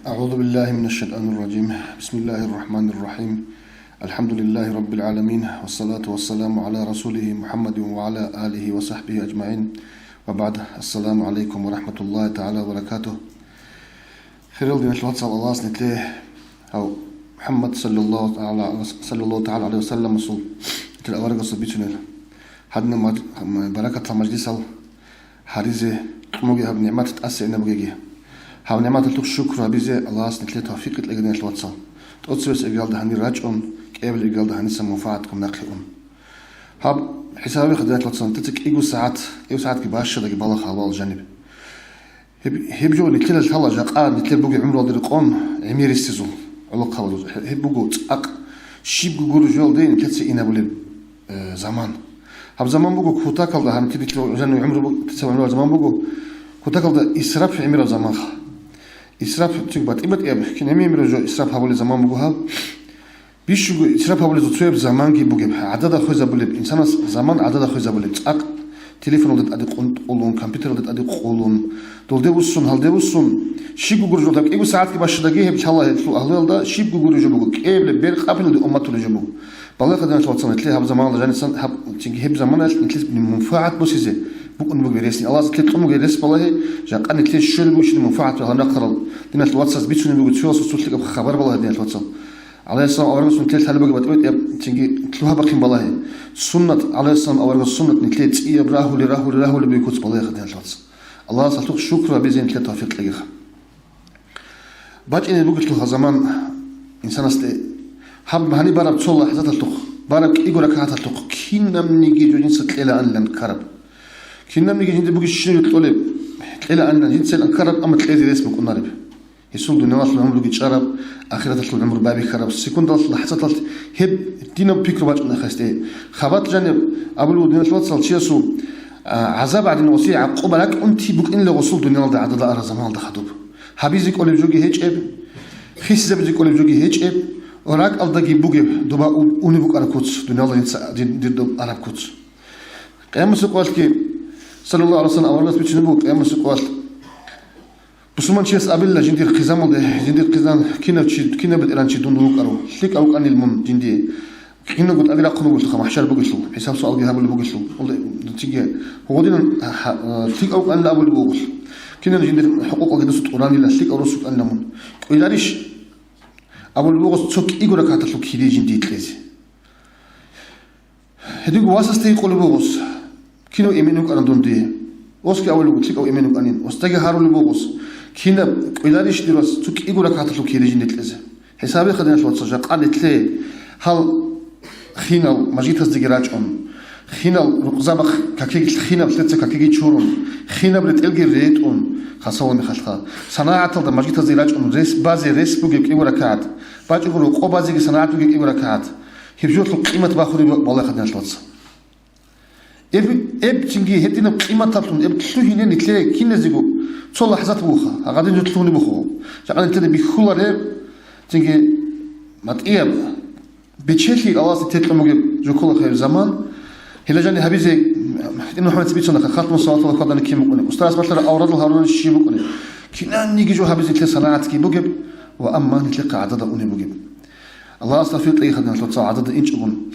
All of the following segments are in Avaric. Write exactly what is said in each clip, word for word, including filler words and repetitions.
أعوذ بالله من الشيطان الرجيم. بسم الله الرحمن الرحيم. الحمد لله رب العالمين، والصلاة والسلام على رسوله محمد وعلى آله وصحبه أجمعين. وبعد، السلام عليكم ورحمة الله تعالى وبركاته. Хириял диналъул вацал, Аллагьас нилъее гьав МухӀаммад саллаллагьу тагӀала, саллаллагьу тагӀала гӀалайгьи ва салламасул, нилъер аварагасул бицунел гьадинаб маж-, баракатал мажлисал гьаризе кьун бугеб гьаб нигӀмат тӀаса инаб бугеги. Гьаб нигӀматалъухъ шукру гьабизе Аллагьас нилъее тавфикъ кьеги, диналъул вацал. ТӀоцебесеб иргалда гьанир рачӀун, кӀиабилеб иргалда гьаниса мунфагӀат ккун нахъе ун. Гьаб хӀисаб гьабиха, диналъул вацал, нилъеца кӀиго сагӀат, кӀиго сагӀатги бащадаги балагье гьалал жаниб. Гьеб, гьеб жо нилъеда лъала жакъа нилъер бугеб гӀумруялда рекъон гӀемерисезул гӀолохъабазул. Гьеб буго цӀакъ щибго гуро жоялде нилъеца инабулеб, э, заман. Гьаб заман буго кутакалда, гьанкидилъ гӀузани гӀумру буго, нилъеца гӀумруялъ заман буго кутакалда исраф гӀемераб заманха. Исраф цинги батӀи-батӀияб, кин гӀемер-гӀемераб жо исраф гьабулеб заман буго гьаб. Бищунго исраф гьабулезул цояб заманги бугеб, гӀадада хвезабулеб, инсанас заман гӀадада хвезабулеб, цӀакъ телефоналда тӀаде къун-, къулун, компьютералда тӀаде къулун, долде вуссун, гьалде вуссун, щибго гуро жо, гьаб кӀиго сагӀатги бащадаги гьеб лъала гьелъул агьлуялда, щибго гуро жо буго, кӀиабилеб бер къабилалде уммат гьабулеб жо буго. Балагье, диналъул вацал, нилъее гьаб заманалда жанисан гьаб, цинги гьеб заманалъ нилъеца мунфагӀат босизе букӀун бугеб ресни. Аллагьас нилъее кьун бугеб рес балагье, жакъа нилъее щолеб бугебщинаб мунфагӀат ва гьанахъарал, диналъул вацаз бицунеб буго цоясул цо лъикӀаб хабар балагье, диналъул вацал. ГӀалайгьиссалам аварагасул нилъее лъалеб бугеб батӀи-батӀияб цинги лъугьа-бахъин балагье. Суннат, гӀалайгьиссалам аварагасул суннат нилъее цӀияб рагьули, рагьули, рагьули бугеб куц балагьеха, диналъул вацал. Аллагьасдалъухъ шукру гьабизе нилъее тавфикъ кьегиха. БачӀине бугелъулха заман инсанасде, гьаб гьаниб бараб цо лахӀзаталъухъ, бараб кӀиго ракагӀаталъухъ кинабниги жо жинца кьелаанилан ккараб. Кинабниги жинде бугебщинаб кьолеб, кьелаанилан жинцайилан ккараб, амма кьезе рес букӀунареб. Гьесул дуниялалъул гӀумруги чӀараб, ахираталъул гӀумру байбихьараб, секундалъ, лахӀзаталъ гьеб динаб пикру бачӀунахъесде. Хабат жаниб абулеб буго, диналъул вацал, чиясул, а, гӀазаб гӀадин ва гӀакъуба ракӀунти букӀинила гъосул дуниялалда гӀадада араб заманалда хадуб. Гьабизе кӀолеб жоги гьечӀеб, хисизабизе кӀолеб жоги гьечӀеб, ва ракӀалдаги бугеб доба у-, унеб букӀараб куц, дуниялда жинца дир, дир доб араб куц. Къиямасеб къоялъги, саллаллагьу гӀалайгьи ва саллам, аварагас бицунеб буго, къиямасеб къоялъ Бусурманчияс абила жиндир хъизамалде, жиндир хъизан, кинав чи, кинав бетӀеран чи дун вукӀарав, лъикӀав вукӀанил мун жиндие. Киналго тӀаде рахъун вугелъулха, махӀшар бугелъул, хӀисаб-суалги гьабулеб бугелъул. Гьудинан лъикӀав вукӀанилан абулеб бугелъул. Кинал жиндир хӀукъукъалги досу тӀуранила, лъикӀав рос вукӀанила мун. КӀвеларищ абулеб бугос цо кӀиго ракагӀаталъул кири жиндие кьезе. Гьединго васасда гьикъулеб бугос, кинав эмен вукӀана дун дие. Осги авулеб буго, лъикӀав эмен вукӀанин. Осдаги гьарулеб бугос, кинаб кӀвеларищ дир вас цо кӀиго ракагӀаталъул кири жинде кьезе. ХӀисабиха, диналъул вацал, жакъа нилъее гьал хинал мажгитаздеги рачӀун, хинал рукъзабахъ какиги, хинаб лъеца какиги чурун, хинаб ретӀелги ретӀун, хасавал мехалъха, санагӀаталда мажгитазде рачӀун рес базе рес бугеб кӀиго ракагӀат, бачӀого рокъо базеги санагӀат бугеб кӀиго ракагӀат. Гьеб жоялъул къимат бахулеб балагье, диналъул вацал. Эб-, эб цинги гьединаб къиматалъун эб лъугьине нилъее киназего цо лахӀзат бугоха, гьагадин жо лъугьунеб буго. Жакъа нилъеда бихьулареб, цинги матӀияб, бечелъи Аллагьас нилъее кьун бугеб жо кколаха гьеб заман. Гьеле жаниб гьабизе, МухӀаммад цебе бицунаха, хатму салаваталда хьвадани кин букӀунеб, устарас балъараб аврадал гьарунани щиб букӀунеб. Кинабниги жо гьабизе нилъер санагӀатги бугеб ва амма нилъехъа гӀадада унеб бугеб. Аллагьас тавфикъ кьейихъа, диналъул вацал, гӀадада инчӀогун.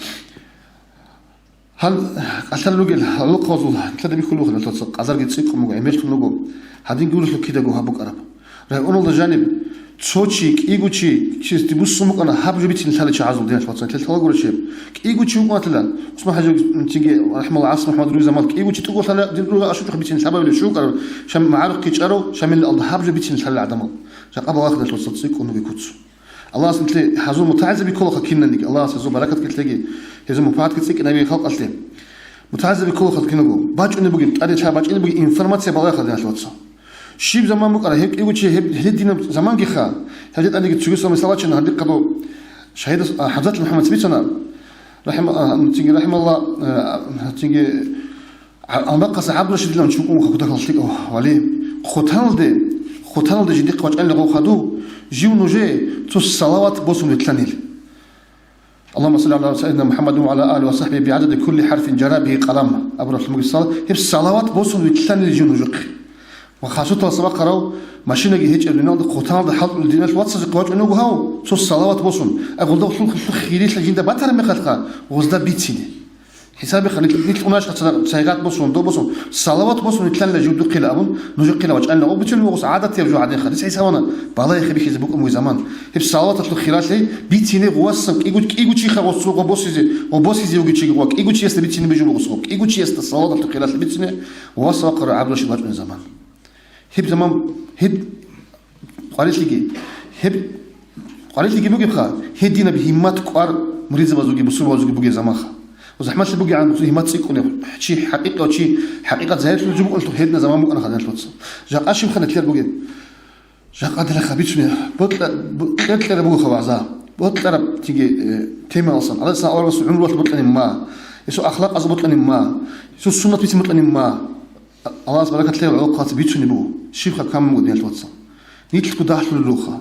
Гьал кӀалъалел ругел гьалухъазул лъади бихьулухъ, диналъул вацал, къазарги цӀикӀкӀун буго, гӀемерлъун руго, гьадин гурелъул кидаго гьаб букӀараб. Районалда жаниб цо чи, кӀиго чи, чиясде буссун букӀана гьаб жо бицине лъалел чагӀазул, диналъул вацал, нилъер лъала гуреб чи. КӀиго чи вукӀунатлъила, ГӀусман ХӀажи, цинги, рахӀималла, ГӀаси МухӀаммад руги заман, кӀиго чи тӀугулъана, дир руга ашукьа бицине лъабабилев чи вукӀарав, Шам-, магӀарухъ кичӀарав, Шамилалда гьаб жо бицине лъалел гӀадамал. Жакъа балагье, диналъул вацал, цӀикӀкӀун ругел куц. Аллагьас нилъее гьазул мутагӀилзаби кколаха киналниги, Аллагьас гьазул баракат кьеги, гьезул мунпагӀатги цӀикӀкӀинабиги халкъалъе. МутагӀилзаби кколаха киналго, бачӀунеб бугеб, тӀаде лъа бачӀунеб бугеб информация балагье, диналъул вацал. Щиб заман букӀара, гьеб кӀиго чи, гьеб, гьединаб замангиха, гьеб тӀадеги цогидал мисал бачана, гьадин хъадо шагьидас, а, ХӀамзатил МухӀаммад цебе бицана, рахӀима-, а, цинги рахӀималла, а, цинги ГӀа-, Гьалмагъаса ГӀабдурашидилан чи вукӀун вуха кутакалъ лъикӀав вали. Хутаналде, хутаналде жиндихъ вачӀанила гъов хадув, жив нужее цо салават босун вилълъанил. Аллагьумма салли гӀала сайидина МухӀаммадин ва гӀала али ва сахӀби бигӀададил кулли хӀарфин жара бигьи къалам абуралъумаги сал-, гьеб салават босун вилълъанил жив нужехъе. Ва хасутал сабахъарав машинаги гьечӀеб дуниялда хъутаналда хӀалтӀулел диналъ вацазухъе вачӀун вуго гьав, цо салават босун, ай гъолда хирилъа жинда батараб мехалъха, гъозда бицине. ХӀисабиха, нил-, нилъ унашха цайгъат босун, доб босун, салават босун, нилъанила жив духъила абун, нужехъила вачӀанила. Гъоб бицун вугъус гӀадатияб жо гьадинха, рицӀ хӀисабана, балагье хибихьизе букӀун бугеб заман. Гьеб салаваталъул хиралъи бицине гъувасан, кӀиго, кӀиго чиха гъосул гъо босизе, гъо босизе вугев чиги гъва, кӀиго чиясда бицине бижун вугъус гъоб, кӀиго чиясда салаваталъул хиралъи бицине гъуваса вахъарав гӀабдулрашид вачӀунеб заман. Гьеб заман, гьеб къварилъиги, гьеб къварилъиги бугебха, гьединаб гьиммат кӀвар муридзабазулги бусурбабазулги бугеб заманха. Ва захӀмалъи бугегӀан гьиммат цӀикӀкӀунеб чи, хӀакъикъав чи, хӀакъикъат загьирлъулеб жо букӀунелъул гьедина заман букӀана гьадинлъуца. Жакъа щибха нилъер бугеб? Жакъа дилаха бицунеб, бокьа-, бу-, кьер-кьераб бугоха вагӀза. Бокьараб тиги, э, темаялсан. Аллагьас аварагасул гӀумруялъ бокьанин ма. Гьесул ахлакъаз бокьанин ма. Гьесул суннат бицин бокьанин ма. Аллагьас баракат лъеял гӀолохъаца бицунеб буго, щибха камун буго, диналъ вацал. Нилъго дагьлъулел руха.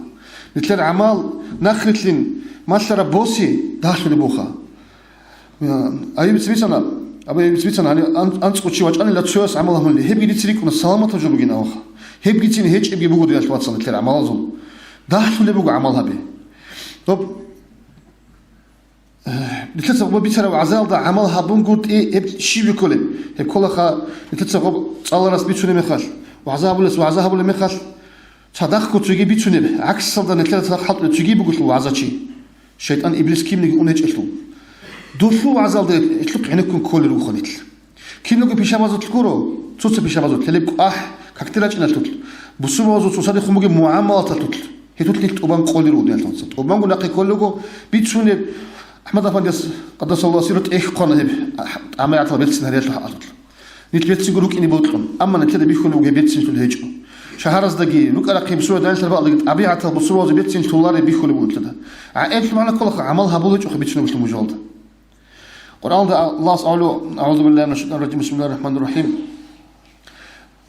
Нилъер гӀамал, нахърилълъин малъараб боси дагьлъулеб буха. Аюбица бицана, Абу Аюбица бицана, гьанив ан-, анцӀго чи вачӀанила цояс гӀамал гьабуни, гьебги дица рикӀкӀуна саламатаб жо бугин авха. Гьебгицин гьечӀебги буго, диналъ вацал, нилъер гӀамалазул. Дагьлъулеб буго гӀамал гьаби. Доб Нилъеца гъоб бицараб вагӀзаялда гӀамал гьабунгутӀи гьеб щиб бикколеб? Гьеб кколаха, нилъеца гъоб цӀаларас бицунеб мехалъ, вагӀза гьабулес вагӀза гьабулеб мехалъ, цадахъго цоги бицунеб, гӀаксалда нилъеда цадахъ хӀалтӀулев цоги бугелъул вагӀзачи. ШайтӀан, иблис кинниги ун гьечӀелъул. Долъул вагӀзалда гьелъухъ гӀенеккун кколел руго нилъ. Киналго пишабазулъ гуро, цо-цо пишабазулъ, гьелеб кӀвахӀ какде рачӀиналъулъ, бусурбабазул цоцадехун бугеб мугӀамалаталъулъ, гьелъулъ нилъ тӀубан къолел руго, диналъул вацал. ТӀубанго нахъе кколего бицунеб, АхӀмад-афандияс, къаддасаллагьу сирру, тӀехь хъвана гьеб тӀамигӀатал берцин гьариялъул хӀакъалъулъ. Нилъ берцинго рукӀине бокьун, амма нилъеда бихьулеб буго гьеб берцинлъул гьечӀо. Шагьараздаги, рукӀарахъе бусурбабазда данилъараб бакӀалдаги тӀабигӀатал бусурбабазе берцинлъуларе бихьулеб буго нилъеда. ГӀемерлъи магӀна кколаха, гӀамал гьабулеб гьечӀоха бицунеб бушлъун мужалда. Къуръаналда Аллагьас абулеб, أعوذ بالله من الشيطان الرجيم، بسم الله الرحمن الرحيم.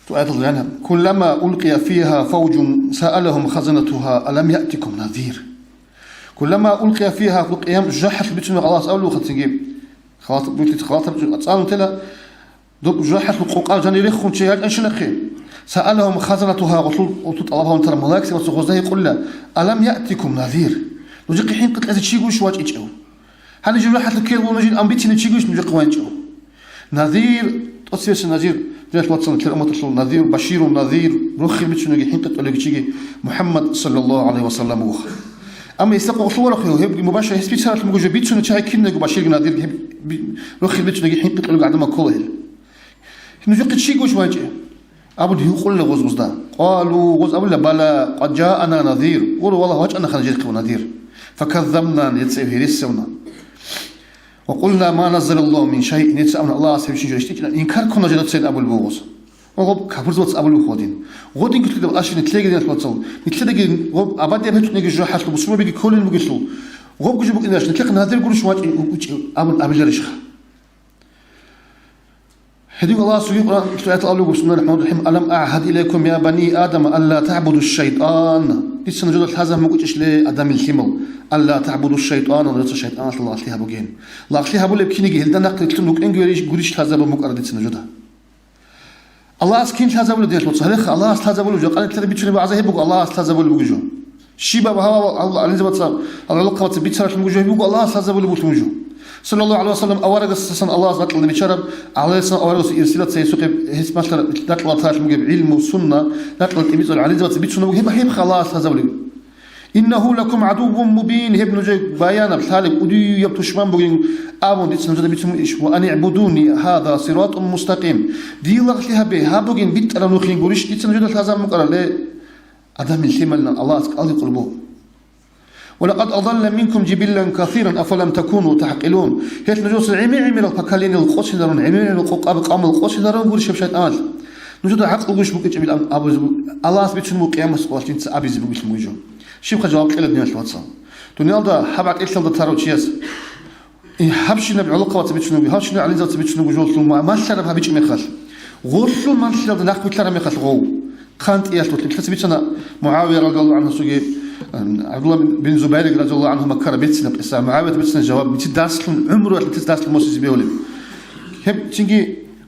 Ту аяталда гӀенаб. كلما ألقي فيها فوج سألهم خزنتها ألم يأتكم نذير. كلما ألقي فيها, къиямат жужахӀалъ бицунеб Аллагьас абулеб буго цинги. Халат-, халатаб цӀалун тела, доб жужахӀалъул къокъа жанир рехун чи ячӀанщинахъе. سألهم خزنتها, гъолъул, гъолъул тӀалаб гьабун тарал малаикзабаца гъозда гьикъула: ألم يأتكم نذير. Нужехъе хӀинкъи кьезе чи гуш вачӀичӀев? Гьаниб жужахӀалъул кер вугев нужин амбицинев чи гуш нужехъе ванчӀев? Назир, тӀоцебесеб назир, диналъ вацал, нилъер умматалъул назир, баширун назир, рохел бицунеги хӀинкъи кьолеги чиги МухӀаммад саллаллагьу гӀалайгьи ва саллам вуха. Амма гьесда къокълъуларахъе, гьебги мубашир гьес бицаралъун буго жо бицунел чагӀи киналго баширги назирги гьеб би-, рохел бицунеги хӀинкъи кьолеги гӀадамал ккола гьел. Нужехъе чи гуш ванчӀев? Абун гьикъула гъоз гъозда. قالوا, гъоз абула: بلى قد جاءنا نذير. Гуро, валлагь, вачӀана хана нижехъе надир. فكذبنا, нилъ гьересиявна. وقلنا ما نزل الله من شيء, нилъ абуна, Аллагьас гьеб щинаб жо рещтӀинчӀила, инкар ккуна жидецин абулеб буго гъоз. Гъоб капурзабац абулеб буго гьадин. Гъодинги лъугьинаб ашине лъеги, диналъ вацал. Нилъедаги гъоб абадияб гьечӀониги жужахӀалъул бусурбабиги кколин бугелъул. Гъобги жо букӀинарищ, нилъехъе надир гурищ вачӀи-, вачӀи абун абиларищха? Гьедин Аллагьас цоги Къуръан аяталда абулеб буго, بسم الله الرحمن الرحيم: ألم أعهد إليكم يا بني آدم ألا تعبدوا الشيطان. Дица нужеда лъазабун букӀинчӀищ, ле, Адамил лъимал, ألا تعبدوا الشيطان, нужеца шайтӀаналъул лагълъи гьабугейин. Лагълъи гьабулеб кинеги гьелда нахъе рилълъун рукӀинги гурищ лъазабун букӀараб дица нужеда. Аллагьас кин лъазабулеб, диналъ вацал? Гьалеха Аллагьас лъазабулеб жо, къанилъаде бицунеб вагӀза гьеб буго, Аллагьас лъазабулеб буго жо. Щибаб гьав-, гьав-, гӀалимзабаца, гьал гӀолохъабаца бицаралъун буго жо, гьеб буго Аллагьас лъазабулеб букӀун буго жо. Саллаллагьу гӀалайгьи ва саллам аварагасдасан Аллагьас ракьалда бичараб, гӀалайгьи ссалам аварагасул ирсилаца гьесухъе гьес малъараб, ракьалда таралъун бугеб гӀилму, сунна, ракьалда тӀибицӀараб гӀалимзабаца бицунеб буго, гьеб, гьебха Аллагьас лъазабулеб. إنه لكم عدو مبين, гьеб нужер баянаб, лъалеб, кӀудияб тушман бугин абун дица нужеда бицун бугищ, وأن اعبدوني هذا صراط مستقيم. Дие лагълъи гьабе, гьаб бугин битӀараб нухин гурищ дица нужеда лъазабун букӀараб, ле, Адамил лъималилан Аллагьас кӀалдиб къулбу. ولقد أضل منكم جبلا كثيرا أفلم تكونوا تعقلون. Гьелъ нужеца гӀемер-гӀемерал поколениел къосинарун, гӀемер-гӀемерал къо-, къаб-, къамал къосинарун гурищ гьеб шайтӀаналъ. Нужеда гӀакълу гурищ букӀинчӀебилан абизе буго, Аллагьас бицун буго къиямасеб къоялъ жинца абизе бугелъул жо. Щибха жаваб кьела, диналъ вацал? Дуниялда гьаб гӀатӀилъалда тарав чияс, э, гьабщинаб гӀолохъабаца бицун буго, гьабщинаб гӀалимзабаца бицун буго жолъул ма-, малъараб гьабичӀеб мехалъ, гъолъул малъаралда нахъ вилълъараб мехалъ гъов. КантӀиялъулъ, нилъеца бицана МугӀавия радияллагьу гӀанхуцаги, ГӀабдуллагь бин Зубайриги радияллагьу гӀанхума ккараб берцинаб къиса, МугӀавият бицана жаваб, нилъер дарслъун, гӀумруялъ нилъер дарслъун босизе бегьулеб. Гьеб цинги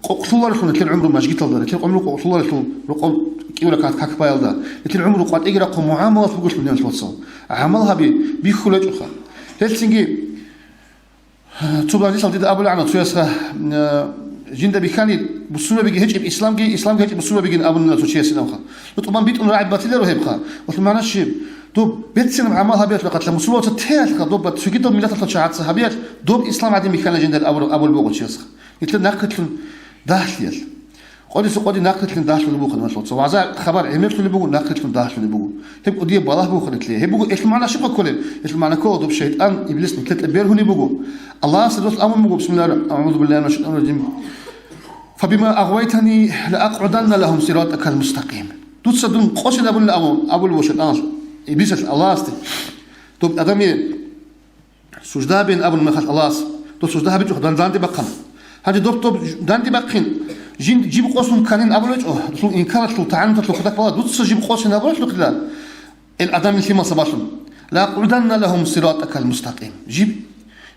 къокълъуларелъул нилъер гӀумру мажгиталда, нилъер гӀумру къокълъуларелъул рокъоб кӀиго ракагӀат как баялда, нилъер гӀумру къватӀиги рахъун мугӀамалат бугелъул, диналъул вацал, гӀамал гьаби бихьулечӀоха. Гьелцинги цо бажисал дида абулгӀана цоясха, э, жинда бихьани, бусурбабиги гьечӀеб исламги, исламги гьечӀеб бусурбабигин абунила цо чиясинавха. Ну, тӀубан битӀун рагӀи батиларо гьебха. Гьелъул магӀна щиб? Доб берцинаб гӀамал гьабиялъухъалъа, мусулманца теялъха, доб цогидал миллаталъул чагӀаца гьабиялъ, доб ислам гӀадин бихьана жинда абур-, абулеб буго чиясха. Нилъер нахърилълъун дагьлъиялъ. Къодиса къоди нахърилълъун дагьлъулеб буго, диналъул вацал. ВагӀза хабар гӀемерлъулеб буго, нахърилълъун дагьлъулеб буго. Гьеб кӀудияб балагь бугоха нилъее. Гьеб буго, гьелъул магӀна щибха кколеб? Гьелъул магӀна ккола, доб шайтӀан, иблис нилъеда бергьунеб буго. Аллагьас дос абун буго, бисмиллагьи, агӀузу биллагьи минаш шайтӀанир ражим. Фабима агъвайтани лаакъгӀуданна лагьум сиратакал мустакъим. Дуца дун къосин абулин абу-, абулеб буго шайтӀаналъ, иблисалъ Аллагьасде. Доб адамие сужда гьабеян абун мехалъ Аллагьас, дов сужда гьабичӀо, дан данде бахъана. Гьанже дов доб данде бахъин, жин жиб къосун кканин абулечӀо, досул инкаралъул, тагӀанаталъул кутакбала дуца жиб къосин абулелъухъила, ил адамил лъимал сабаблъун. Ла акъгӀуданна лагьум сиратакал мустакъим. Жиб,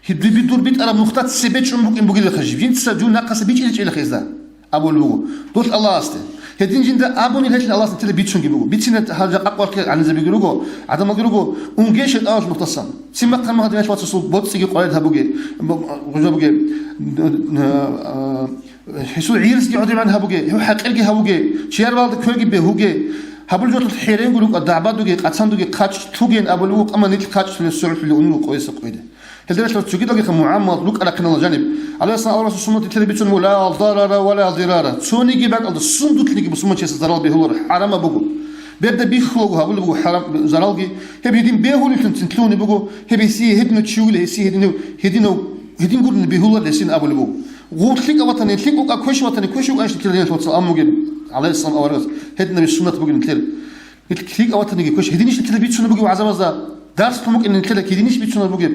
гьиб-, дур битӀараб нухда цебе чӀун букӀин бугилаха жиб. Жинца жун нахъаса бичӀчӀиличӀилаха гьезда. Абулеб буго, дол Аллагьасде. Гьедин жинда абунил гьелъин Аллагьас нилъеда бицунги буго. Бицина гьал жакъа къваркье гӀанизабиги руго, гӀадамалги руго, унге шайтӀаналъ нухдасан. Цин бахъан магьадин гьелъ вацасул боцӀиги къварид гьабуге, б-, гъужабуге, н-, н-, а, гьесул гӀирсги гӀодибан гьабуге, гьев хӀакъирги гьавуге, чияр балда кверги бегьуге, гьабул жолъул хӀеренго рукӀа, дагӀбадуге, къацандуге хъачӀ лъугеян абулеб буго, амма нилъ хъачӀ лъугьине согӀулъулев унел рукъояса къойде. Гьелда релълъун цогидалгиха мугӀамалат рукӀа-рахъиналда жаниб. ГӀалайгьиссалам аварагасул суннат нилъеда бицун буго, ла зарара ва ла дирара. Цониги бакӀалда сундулъниги бусурманчиясда зарал бегьуларо, хӀарама буго. Берда бихьулаго гьабулеб буго хӀарам заралги. Гьеб гьедин бегьулелъун цин лъугьунеб буго, гьеб гьесие гьединав чи вугила, гьесие гьединав, гьединав, гьедин гурони бегьуларел гьесин абулеб буго. Гъов лъикӀав ватани лъикӀ вукӀа, квеш ватани квеш вукӀа, иш нилъеда, диналъул вацал, аммуге, гӀалайгьиссалам аварагас, гьединаб суннат бугин нилъер. Нилъ лъикӀав ватаниги квеш, гьединищ нилъеда бицунеб бугеб вагӀзабазда, дарс лъун букӀин нилъеда гьединищ бицунеб бугеб?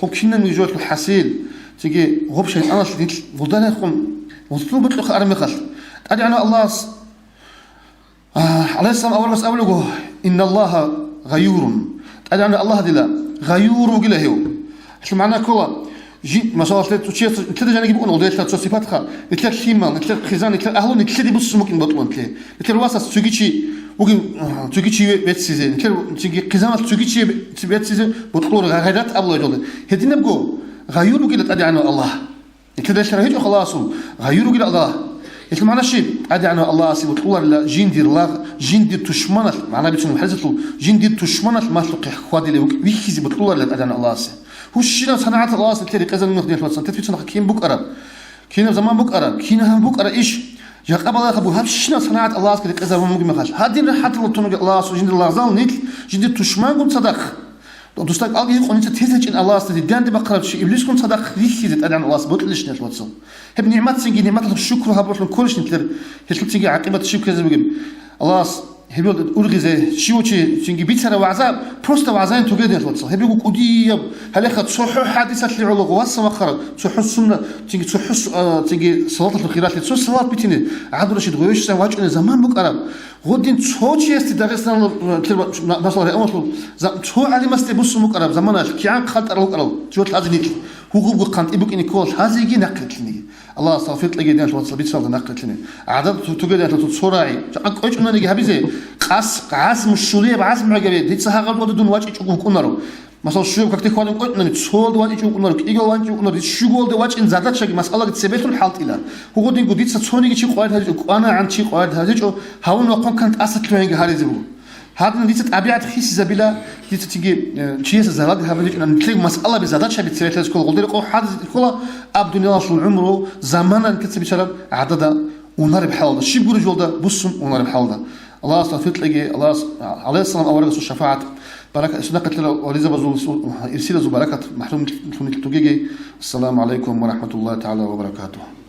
Гьеб кинабниги жоялъул хӀасил, цинги гъоб шайтӀаналъ нилъ гъулда рехун, гъуллъун бокьухъе араб мехалъ. ТӀадегӀанав Аллагьас, а, гӀалайгьиссалам аварагас абулего, «Инналлагьа гъаюрун». ТӀадегӀанав Аллагь дила гъаюр вугила гьев. Гьелъул магӀна ккола, Жи-, масала, нилъер цо чияс, нилъеда жаниги букӀун гъолдоялъа цо сипатха, нилъер лъимал, нилъер хъизан, нилъер агьлу нилъеде буссун букӀин бокьун нилъее. Нилъер васас цоги чи вугин, цоги чи ве-, веццизе, нилъер цинги хъизаналъ цоги чи ве-, веццизе бокьуларо, гъайрат абула гьелда. Гьединабго гъаюр вугила ТӀадегӀанав Аллагь. Нилъеда релълъарав гьечӀо Аллагьасул, гъаюр вугила Аллагь. Гьелъул магӀна щиб? ТӀадегӀанав Аллагьасе бокьуларила жиндир лагъ, жиндир тушманалъ, магӀна бицун хӀадисалъул, жиндир тушманалъ малъухъе хьвадилев вукӀ-, вихьизе бокьуларила ТӀадегӀанав Аллагьасе. Гьущинаб санагӀат Аллагьас нилъее рекъезабун мехалъ, диналъул вацал, нилъер бицунха кин букӀараб? Кинаб заман букӀараб? Кинаб гьаб букӀараб иш? Жакъа балагьаб буго гьабщинаб санагӀат Аллагьасги рекъезабун бугеб мехалъ. Гьадин рахӀаталда тунуги Аллагьас жиндир лагъзал нилъ, жиндир тушмангун цадахъ. Дусда кӀалги гьикъун нилъер тезегӀан Аллагьасда дидянде бахъараб чи иблисгун цадахъ рихьизе ТӀадегӀан Аллагьас бокьилищ, диналъул вацал. Гьеб нигӀматцинги нигӀматалъухъ шукру гьабуллъун кколищ нилъер, гьелъулцинги гӀакъибат щиб ккезе бугеб? Аллагьас гьеб ур-, ургъизе, щивав чи цинги бицарав вагӀза, просто вагӀзаин тугедин, диналъул вацал. Гьеб буго кӀудияб, гьалеха цохӀо хӀадисалъе гӀоло васса вахъараб, цохӀо сунна, цинги цохӀо с-, а, цинги салаталъул хиралъе цо салат битине, гӀадурашид гъовещисан вачӀунеб заман букӀараб. Гъодин цо чиясде Дагъистаналда, э, тир-, на-, масала, регионалъул за-, цо гӀалимасде буссун букӀараб заманалъ кигӀан хъантӀарал вукӀарал жо лъазе нилъ. Гьугьубго хъантӀи букӀине ккола лъазеги нахъе кьиниги. Аллагьас тавфикъ кьеги, диналъул вацал, бицаралда нахъе кьине. ГӀадат ту-, туге, диналъул вацал, цо рагӀи. Жакъа кӀвечӀонаниги гьабизе, къас, гӀазму, щулияб гӀазму гьабе, дица гьагъаб гьода дун вачӀичӀого вукӀунаро. Масала, щуяб какде хьвадин кӀвечӀунани, цоялда вачӀичӀого вукӀунаро, кӀиголда вачӀичӀого вукӀунаро, дица щуголда вачӀин задачаги масъалаги цебелъун хӀалтӀила. Гьугьудинго дица цонигичи къварид гьаричӀо, кӀванагӀанчи къварид гьаричӀо, гьавун вахъун ккан тӀаса лъугьинги гьаризе буго. Гьадин дица тӀабигӀат хисизабила, дица цинги, э, чиясе зарал гьабиличӀуна, нилъер масъалаби, задачаби цебелъазе ккола, гъолдерикъо хӀадизе ккола, аб дуниялалъул гӀумру, замана нилъеца бицараб гӀадада унареб хӀалалда, щиб гуреб жолда буссун унареб хӀалалда. Аллагьас тавфикъ кьеги, Аллагьас, гӀалайгьиссалам аварагасул шафагӀат, баракат, суннахъалъула вализабазул, ирсилазул баракат, махӀрумлъун тугеги. Ассаламу гӀалайкум ва рахӀматуллагьи тагӀала ва баракатугьу.